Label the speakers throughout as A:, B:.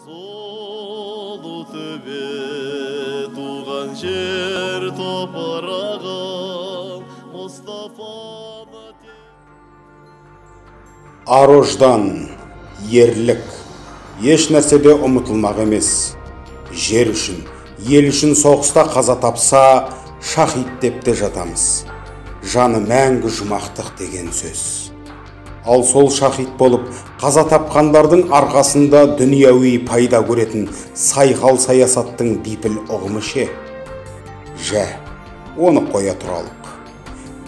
A: Сұлутөбе туған жер топырағым, Мұстафаны.
B: Ар-ождан, ерлік еш нәрседе ұмытылмақ емес. Жер үшін, ел үшін соғыста қаза тапса, шахид деп те жатамыз. Жаны мәңгі жұмақтық деген сөз. Ал сол шахид болып қаза тапқандардың арқасында дүнияуи пайда көретін сайқал саясаттың бипіл ұғымы ше? Жә, оны қоя тұралық.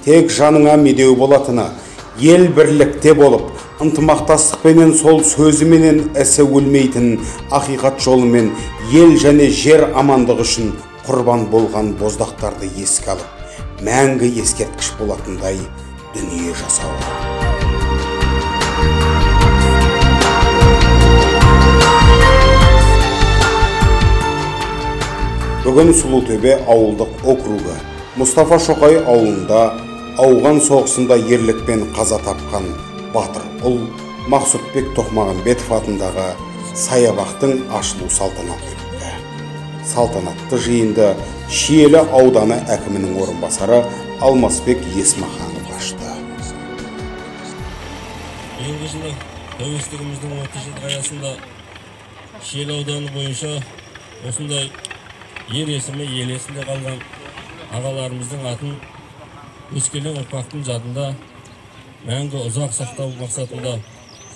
B: Тек жаныңа медеу болатыны, ел бірлікте болып, ынтымақтастықпенен сол сөзіменен ісі өлмейтін ақиқат жолымен ел және жер амандығы үшін құрбан болған боздақтарды еске алып, мәңгі ескерткіш болатындай дүние жасау. Бүгін Сұлутөбе ауылдық округі Мұстафа Шоқай ауылында Ауған соғысында ерлікпен қаза тапқан батыр ұл Мақсұтбек Тоқмағамбетов атындағы саябақтың ашылу салтанаты өтті. Салтанатты жиынды Шиелі ауданы әкімінің орынбасары Алмасбек Есмаханов ашты.
C: Биылғы жылы тәуелсіздігіміздің 30 жылдық аясында Шиелі ауданы бойынша осындай ер есімі ел есінде қалған ағаларымыздың атын өскелең ұрпақтың жадында мәңгі ұзақ сақтау мақсатында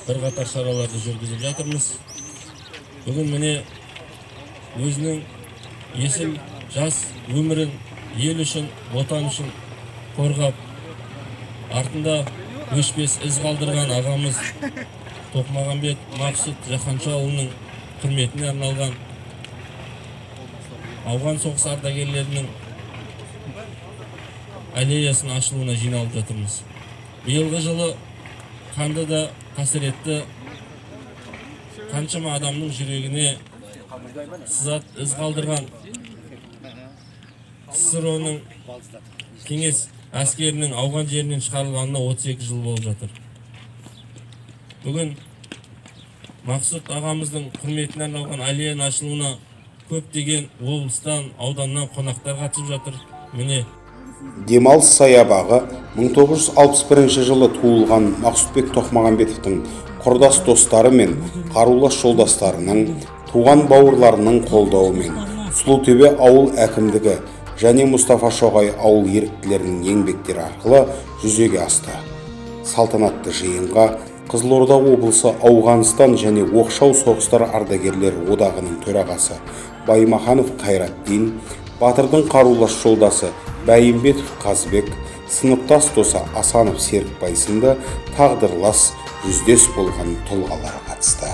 C: бірқатар шараларды жүргізіп жатырмыз. Бүгін міне өзінің есіл жас өмірін ел үшін, отан үшін қорғап, артында өшпес із қалдырған ағамыз Тоқмағамбет Мақсұт Жаһаншаұлының құрметіне арналған Ауған соғысы ардагерлерінің аллеясының ашылуына жиналып жатырмыз. Биылғы жылы қанды да қасіретті қаншама адамның жүрегіне сызат із қалдырған КСРО-ның кеңес әскерінің ауған жерінен шығарылғанына 32 жыл болып жатыр. Бүгін Мақсұт ағамыздың құрметіне арналған аллеяның ашылуына көптеген облыстан, ауданнан қонақтар қатысып жатыр. Міне.
B: Демалыс саябағы 1961 жылы туылған Мақсұтбек Тоқмағамбетовтің құрдас достары мен қарулас жолдастарының, туған бауырларының қолдауымен Сұлутөбе ауыл әкімдігі және Мұстафа Шоқай ауыл еріктілерінің еңбектері арқылы жүзеге асты. Салтанатты жиынға Қызылорда облысы Ауғанстан және оқшау соғыстар ардагерлері одағының төрағасы Баймаханов Қайратдин, батырдың қарулас жолдасы Бәйімбетов Қазыбек, сыныптас досы Асанов Серікбай сынды тағдырлас жүздес болған тұлғалар қатысты.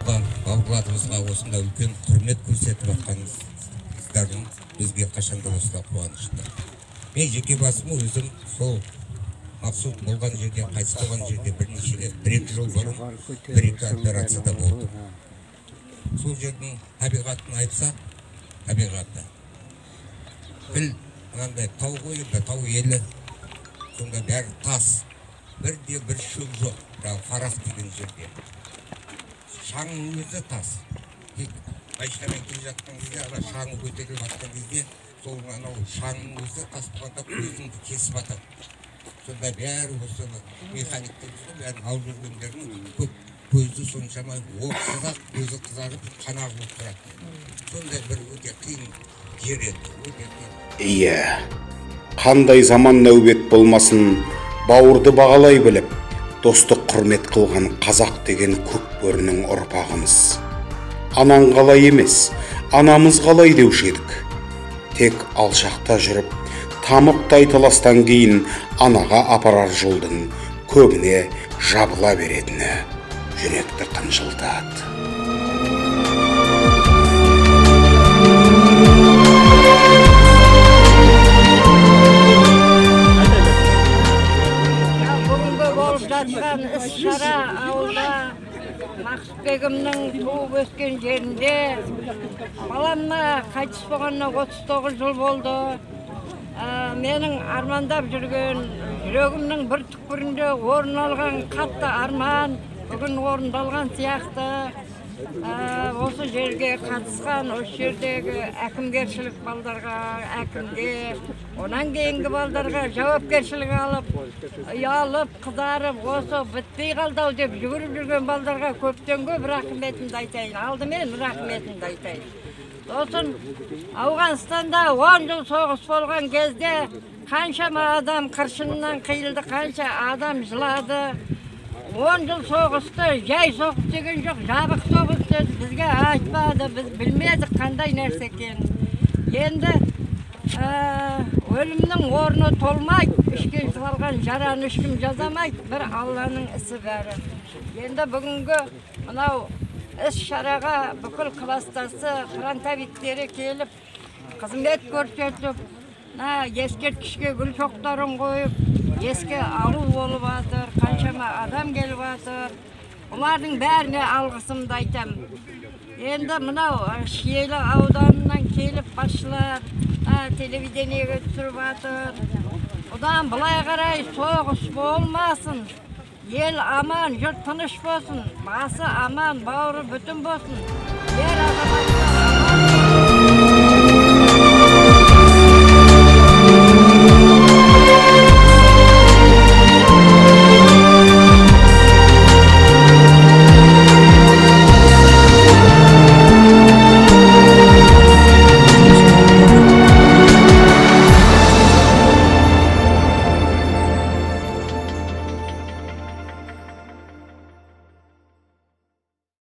D: Бауырларымызға осындай үлкен құрмет көрсетіп жатқаныңыздардың бізге қашанда осылай қуанышты. Мен жеке басым өзім сол Мақсұт болған жерде, қайтыс болған жерде бірнеше рет, бір-екі жыл бұрын бір-екі операцияда болдым. Сол жердің табиғатын айтсақ, табиғаты. Піл мынандай тау ғой енді, тау елі, сонда бәрі тас, бірде бір шөп жоқ, жаңағы Фарах деген жерде. Шаңның өзі тас. Тек машинамен келе жатқан кезде, ана шаңы көтеріліп жатқан кезде, сол анау шаңның өзі тас болғанда көзіңді кесіп атады. Сонда бәрі осы механиктер бәрін алып жүргендердің көп көзі соншама оқсыз-ақ көзі қызарып қанағы болып тұрады. Сондай бір өте қиын жер еді, өте қиын.
B: Иә, қандай заман нәубет болмасын, бауырды бағалай біліп, достық құрмет қылған қазақ деген көк бөрінің ұрпағымыз. Анаң қалай емес, анамыз қалай деуші едік. Тек алшақта жүріп, тамұқтай таластан кейін анаға апарар жолдың көбіне жабыла беретіні жүректі қынжылтады.
E: Бүгінгі болып жатқан іс-шара ауылда Мақсұтбегімнің туып өскен жерінде баламна қайтыс болғанына 39 жыл болды. Менің армандап жүрген жүрегімнің бір түкпірінде орын алған қатты арман бүгін орындалған сияқты. Осы жерге қатысқан, осы жердегі әкімгершілік балдарға, әкімге, онан кейінгі балдарға жауапкершілік алып, ұялып, қызарып, осы бітпей қалды ау деп жүгіріп жүрген балдарға көптен көп рахметімді айтайын. Алдымен рахметімді айтайын. Сосын Ауғанстанда 10 жыл соғыс болған кезде қаншама адам қыршыннан қиылды, қанша адам жылады. 10 жыл соғысты, жай соғыс деген жоқ, жабық соғыс деді, бізге айтпады, біз білмедік қандай нәрсе екенін. Енді өлімнің орны толмайды, ішке салған жараны ешкім жазамайды, бір Алланың ісі бәрі. Енді бүгінгі мынау іс шараға бүкіл кластасы, фронтовиктері келіп, қызмет көрсетіп, мына ескерткішке гүл шоқтарын қойып, еске алу болып жатыр, қаншама адам келіп жатыр. Олардың бәріне алғысымды айтам. Енді мынау Шиелі ауданынан келіп басшылар телевидениеге түсіріп жатыр. Одан былай қарай соғыс болмасын, ел аман, жұрт тыныш болсын, басы аман, бауыры бүтін болсын. Ер азамат